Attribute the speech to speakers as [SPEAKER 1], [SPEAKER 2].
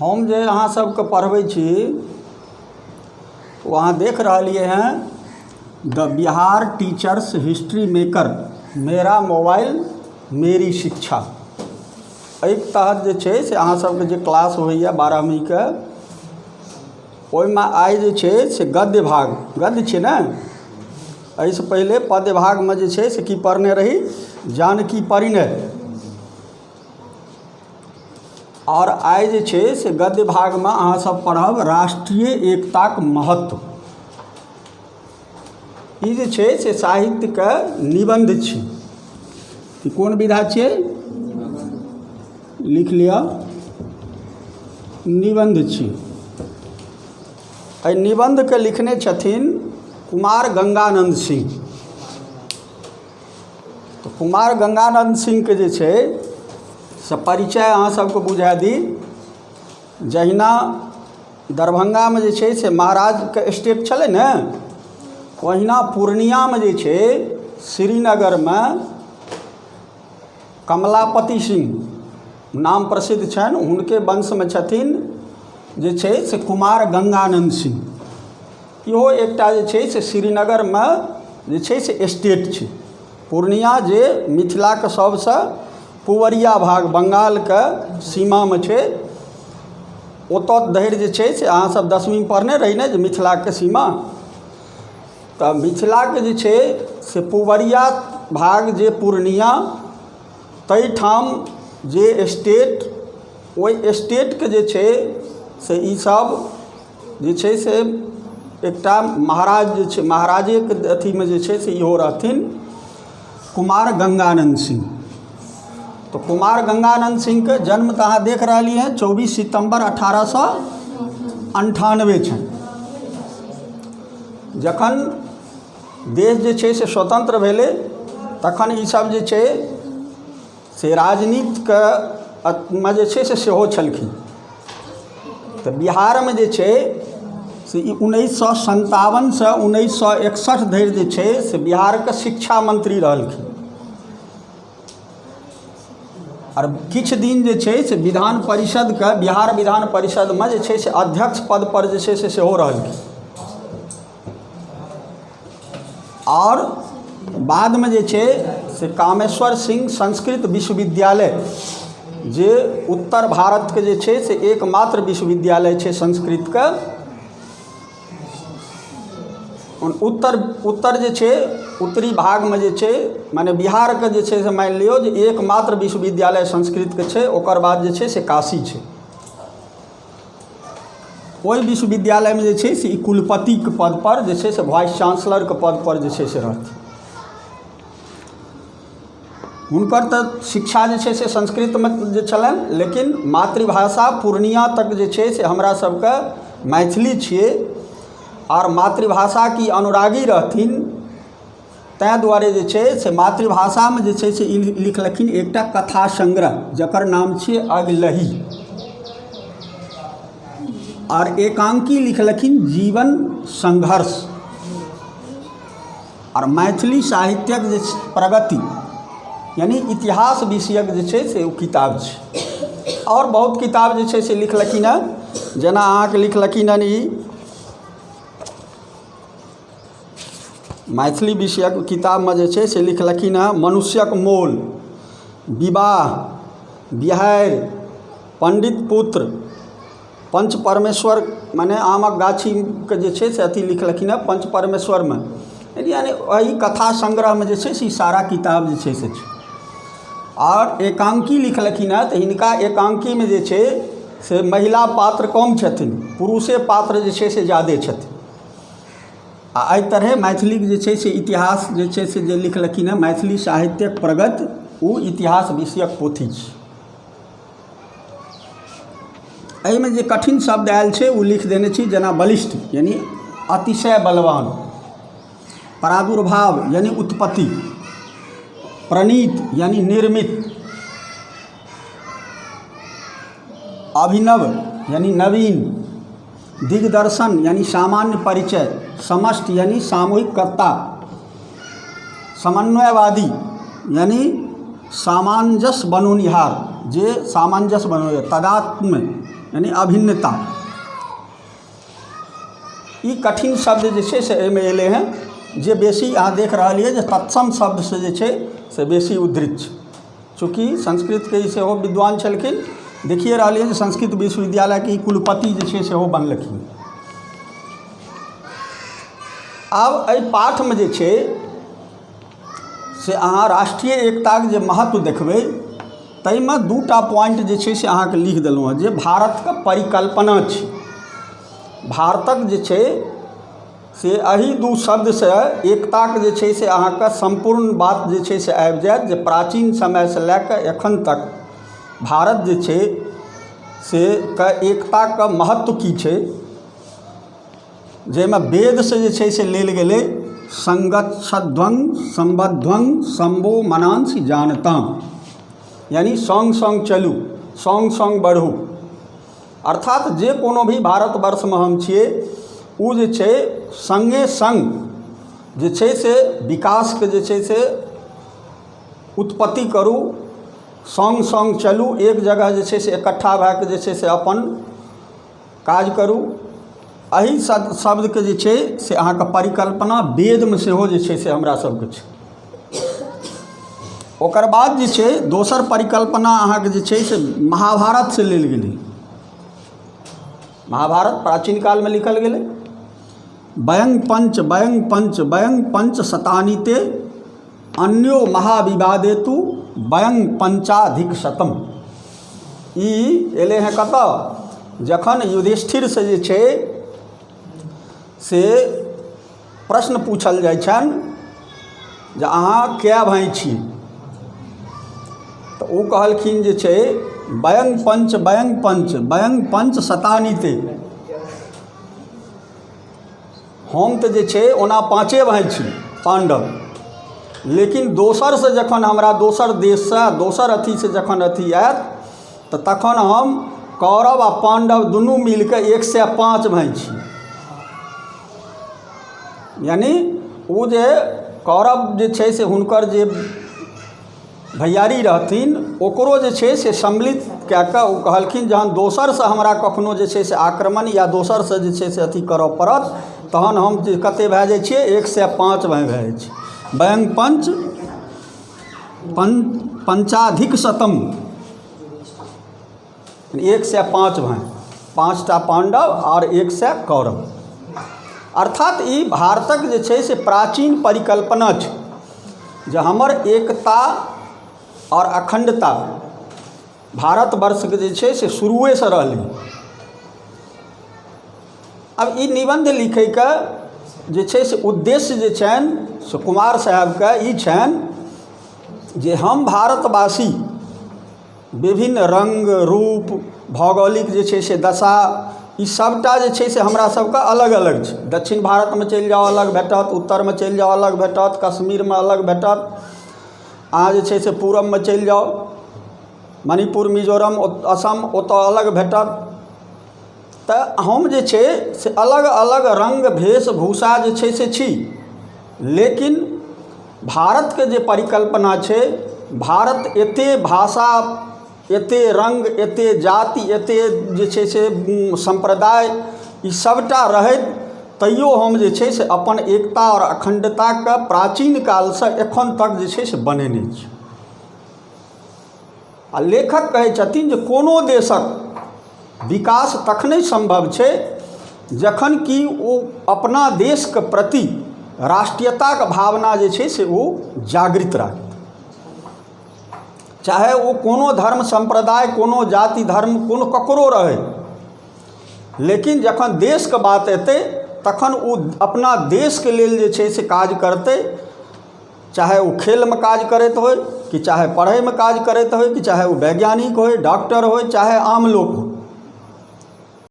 [SPEAKER 1] हम जे अहाँ सबके पढ़बै छी ओ अहाँ देख रहलियै हँ the Bihar teachers history maker मेरा मोबाइल मेरी शिक्षा। एहिके तहत जे छै से अहाँ सबके जे क्लास होइए 12वींके, ओहिमे आइ जे छै से गद्य भाग, गद्य छियै ने, एहिसँ पहिले पद्य भागमे जे छै से की पढ़ने रही, जानकी परिणय। आओर आइ जे छै से गद्य भागमे अहाँसभ पढ़ब राष्ट्रीय एकताक महत्व। ई जे छै से साहित्यके निबन्ध छी। ई कोन विधा छियै, लिख लिअ, निबन्ध छी। एहि निबन्धके लिखने छथिन कुमार गंगानन्द सिंह। तऽ कुमार गंगानन्द सिंहके जे छै से परिचय अहाँ सबके बुझा दी। जहिना दरभंगामे जे छै से महाराजके स्टेट छलै ने, ओहिना पूर्णियामे जे छै श्रीनगरमे कमलापति सिंह नाम प्रसिद्ध छनि, हुनके वंशमे छथिन जे छै से कुमार गंगानन्द सिंह। इहो एकटा जे छै से श्रीनगरमे जे छै से स्टेट छै। पूर्णिया जे मिथिलाके सबसँ पुबरिया भाग बङ्गालके सीमामे छै, ओतऽ धरि जे छै से अहाँसब 10वींमे पढ़ने रही ने जे मिथिलाके सीमा, तऽ मिथिलाके जे छै से पुबरिया भाग जे पूर्णिया, ताहिठाम जे स्टेट, ओहि स्टेटके जे छै से ईसब जे छै से एकटा महाराज जे छै, महाराजेके अथीमे जे छै से इहो रहथिन कुमार गंगानन्द सिंह। तऽ कुमार गंगानन्द सिंहके जन्म तऽ अहाँ देख रहलियै हँ 24 सितम्बर 1898 छनि। जखन देश जे छै से स्वतन्त्र भेलै तखन ईसब जे छै से राजनीतिके मे जे छै से सेहो छलखिन। तऽ बिहारमे जे छै से ई 1957सँ 1961 धरि जे छै से बिहारके शिक्षा मंत्री रहलखिन। आओर किछु दिन जे छै से विधान परिषदके, बिहार विधान परिषदमे जे छै से अध्यक्ष पदपर जे छै से सेहो रहलखिन। आओर बादमे जे छै से कामेश्वर सिंह संस्कृत विश्वविद्यालय जे उत्तर भारतके जे छै से एकमात्र विश्वविद्यालय छै संस्कृतके, उत्तर उत्तर जे छै उत्तरी भागमे जे छै मने बिहारके जे छै से मानि लियौ जे एकमात्र विश्वविद्यालय संस्कृतके छै, ओकर बाद जे छै से काशी छै। ओहि विश्वविद्यालयमे जे छै से ई कुलपतिके पदपर जे छै से वाइस चांसलरके पदपर जे छै से रहथिन। हुनकर तऽ शिक्षा जे छै से संस्कृतमे जे छलनि, लेकिन मातृभाषा पूर्णिया तक जे छै से हमरा सबके मैथिली छियै आओर मातृभाषाके ई अनुरागी रहथिन, ताहि दुआरे जे छै से मातृभाषामे जे छै से ई लिखलखिन एकटा कथा संग्रह जकर नाम छियै अगिलही, आओर एकाङ्की लिखलखिन जीवन संघर्ष। आओर मैथिली साहित्यक जे प्रगति यानि इतिहास विषयक जे छै से ओ किताब छै। आओर बहुत किताब जे छै से लिखलखिन हँ, जेना अहाँके लिखलखिन हँ ई मैथिली विषयक किताबमे जे छै से लिखलखिन हँ मनुष्यक मोल, विवाह, बिहाड़ि, पण्डित पुत्र, पञ्च परमेश्वर मने आमक गाछीके जे छै से अथी लिखलखिन हँ पञ्च परमेश्वरमे, यानि एहि कथा संग्रहमे जे छै से ई सारा किताब जे छै से छै। आओर एकाङ्की लिखलखिन हँ तऽ हिनका एकाङ्कीमे जे छै से महिला पात्र कम छथिन, पुरुषे पात्र जे छै से ज्यादे छथिन। आ एहि तरहे मैथिलीके जे छै से इतिहास जे छै से जे लिखलखिन हँ मैथिली साहित्यक प्रगति, ओ इतिहास विषयक पोथी छै। एहिमे जे कठिन शब्द आयल छै ओ लिख देने छी, जेना बलिष्ठ यानि अतिशय बलवान, प्रादुर्भाव यानि उत्पत्ति, प्रणीत यानि निर्मित, अभिनव यानि नवीन, दिग्दर्शन यानि सामान्य परिचय, समष्ट यानि सामूहिक कर्ता, समन्वयवादी यानि सामंजस्य बनौनिहार, जे सामंजस्य बनौनिहार, तादात्म्य यानी अभिन्नता। ई कठिन शब्द जे छै से एहिमे एलै हँ, जे बेसी अहाँ देख रहलियै जे तत्सम शब्दसँ जे छै से बेसी उद्धृत छै। चूँकि संस्कृतके ई सेहो विद्वान छलखिन, देखिए रहलियै जे संस्कृत विश्वविद्यालयके ई कुलपति जे छै सेहो बनलखिन। आब एहि पाठमे जे छै से अहाँ राष्ट्रीय एकताके जे महत्व देखबै ताहिमे दूटा पॉइंट जे छै से अहाँके लिख देलहुँ हँ, जे भारतके परिकल्पना छै। भारतक जे छै से एहि दू शब्दसँ एकताके जे छै से अहाँके सम्पूर्ण बात जे छै से आबि जायत, जे प्राचीन समयसँ लए कऽ एखन तक भारत जे छै से के एकताके महत्व की छै, जाहिमे वेदसँ जे छै से लेल गेलै संगच्छध्वं संबध्वं संवो मनांसि जानताम, यानि सङ्ग सङ्ग चलू, सङ्ग सङ्ग बढ़ू। अर्थात जे कोनो भी भारतवर्षमे हम छियै ओ जे छै सङ्गे सङ्ग जे छै से विकासके जे छै से उत्पत्ति करू, सङ्ग सङ्ग चलू, एक जगह जे छै से इकट्ठा भए कऽ जे छै से अपन काज करू। एहि शब्दके जे छै से अहाँके परिकल्पना वेदमे सेहो जे छै से हमरा सबके छै। ओकर बाद जे छै दोसर परिकल्पना अहाँके जे छै से महाभारतसँ लेल गेलै। महाभारत प्राचीन कालमे लिखल गेलै। वयं पंच वयं पंच वयं पंच शतानिते अन्यो महाविवादे तु वयं पंचाधिक शतम। ई एलै हँ कतऽ, जखन युधिष्ठिरसँ जे छै से प्रश्न पूछल जाइ छनि जे अहाँ कए भाइ छी, तऽ ओ कहलखिन जे छै वयं पंच वयं पंच वयं पंच शतानिते, हम तऽ जे छै ओना पाँचे भाइ छी पाण्डव, लेकिन दोसरसँ जखन हमरा दोसर देशसँ दोसर अथीसँ जखन अथी आयत तऽ तखन हम कौरव आ पाण्डव दुनू मिलकऽ 105 भाइ छी। यानि ओ जे कौरव जे छै से हुनकर जे भैयारी रहथिन ओकरो जे छै से सम्मिलित कए कऽ ओ कहलखिन जहन दोसरसँ हमरा कखनो जे छै से आक्रमण या दोसरसँ जे छै से अथी करऽ पड़त तहन हम जे कतेक भए जाइ छियै 105 भाइ भए जाइ छियै। वयं पंच पंचाधिक शतम, 105 भाइ, 5टा पाण्डव आओर 100 कौरव। अर्थात ई भारतक जे छै से प्राचीन परिकल्पना छै जे हमर एकता आओर अखण्डता भारतवर्षके जे छै से शुरुएसँ रहलै। आब ई निबन्ध लिखैके जे छै से उद्देश्य जे छनि से कुमार साहेबके ई छनि जे हम भारतवासी विभिन्न रङ्ग रूप भौगोलिक जे छै से दशा ई सभटा जे छै से हमरा सभके अलग अलग छै। दक्षिण भारतमे चलि जाउ अलग भेटत, उत्तरमे चलि जाउ अलग भेटत, कश्मीरमे अलग भेटत, अहाँ जे छै से पूरबमे चलि जाउ मणिपुर मिजोरम असम ओतऽ अलग भेटत। तऽ हम जे छै से अलग अलग रङ्ग वेशभूषा जे छै से छी, लेकिन भारतके जे परिकल्पना छै, भारत एतेक भाषा एतेक रङ्ग एतेक जाति एतेक जे छै से सम्प्रदाय ई सभटा रहैत तैओ हम जे छै से अपन एकता आओर अखण्डताके प्राचीन कालसँ एखन तक जे छै से बनेने छी। आ लेखक कहै छथिन जे कोनो देशक विकास तखने सम्भव छै जखन कि ओ अपना देशके प्रति राष्ट्रीयताके भावना जे छै से ओ जागृत राखै, चाहे ओ कोनो धर्म सम्प्रदाय कोनो जाति धर्म कोनो ककरो रहै, लेकिन जखन देशके बात एतै तखन ओ अपना देशके लेल जे छै से काज करतै, चाहे ओ खेलमे काज करैत होइ कि चाहे पढ़ैमे काज करैत होइ कि चाहे ओ वैज्ञानिक होइ, डॉक्टर होइ, चाहे आम लोक होइ।